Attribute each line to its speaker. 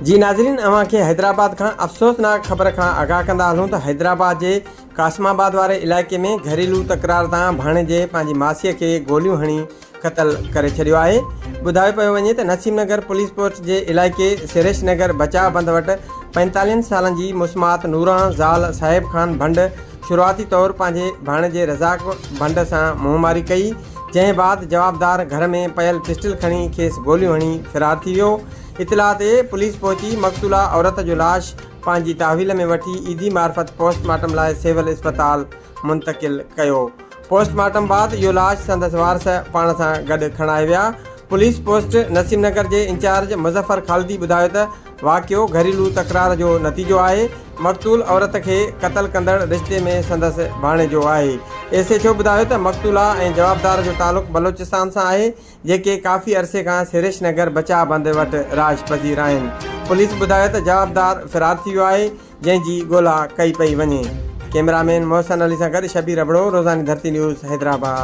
Speaker 1: جي ناظرين اوهان کي حيدرآباد کان افسوسناڪ خبر کان آگاهه ڪندا هلون ته حيدرآباد جي قاسم آباد واري علائقي ۾ گهريلو تڪرار تان ڀاڻيجي پنهنجي ماسيء کي گوليون هڻي قتل ڪري ڇڏيو آهي. ٻڌايو پيو وڃي ته نسيم نگر پوليس پوسٽ جي علائقي سريش نگر بچاء بند وٽ پنجيتاليهن سالن جي مسمات نوران زال صاحب خان ڀنڊ شروعاتي طور پنهنجي ڀاڻيجي رزاق ڀنڊ سان منهن ماري ڪئي جنهن بعد جوابدار گهر ۾ پيل پسٽل کڻي کيس گوليون هڻي فرار ٿي ويو. اطلاع تي پوليس پهچي مقتوله عورت جو لاش پنهنجي تحويل ۾ وٺي ايڌي معرفت پوسٽ مارٽم لاء سول اسپتال منتقل ڪيو. پوسٽ مارٽم بعد اهو لاش سندس وارث پاڻ سان گڏ کڻائي ويا. پوليس پوسٽ نسيم نگر جي انچارج مظفر خالدي ٻڌايو ته واقعو گهريلو تڪرار جو نتيجو آهي، مقتول عورت کي قتل ڪندڙ رشتي ۾ سندس ڀاڻيجو آهي. ايس ايڇ او ٻڌايو ته مقتولا ۽ جوابدار جو تعلق بلوچستان سان آهي، جيڪي ڪافي عرصي کان سريش نگر بچاء بند وٽ رهائش پذير آهن. پوليس ٻڌايو ته جوابدار فرار ٿي ويو آهي، جنهن جي ڳولا ڪئي پئي وڃي. ڪئميرا مين محسن علي سان گڏ شبير ابڙو، روزاني ڌرتي نيوز، حيدرآباد.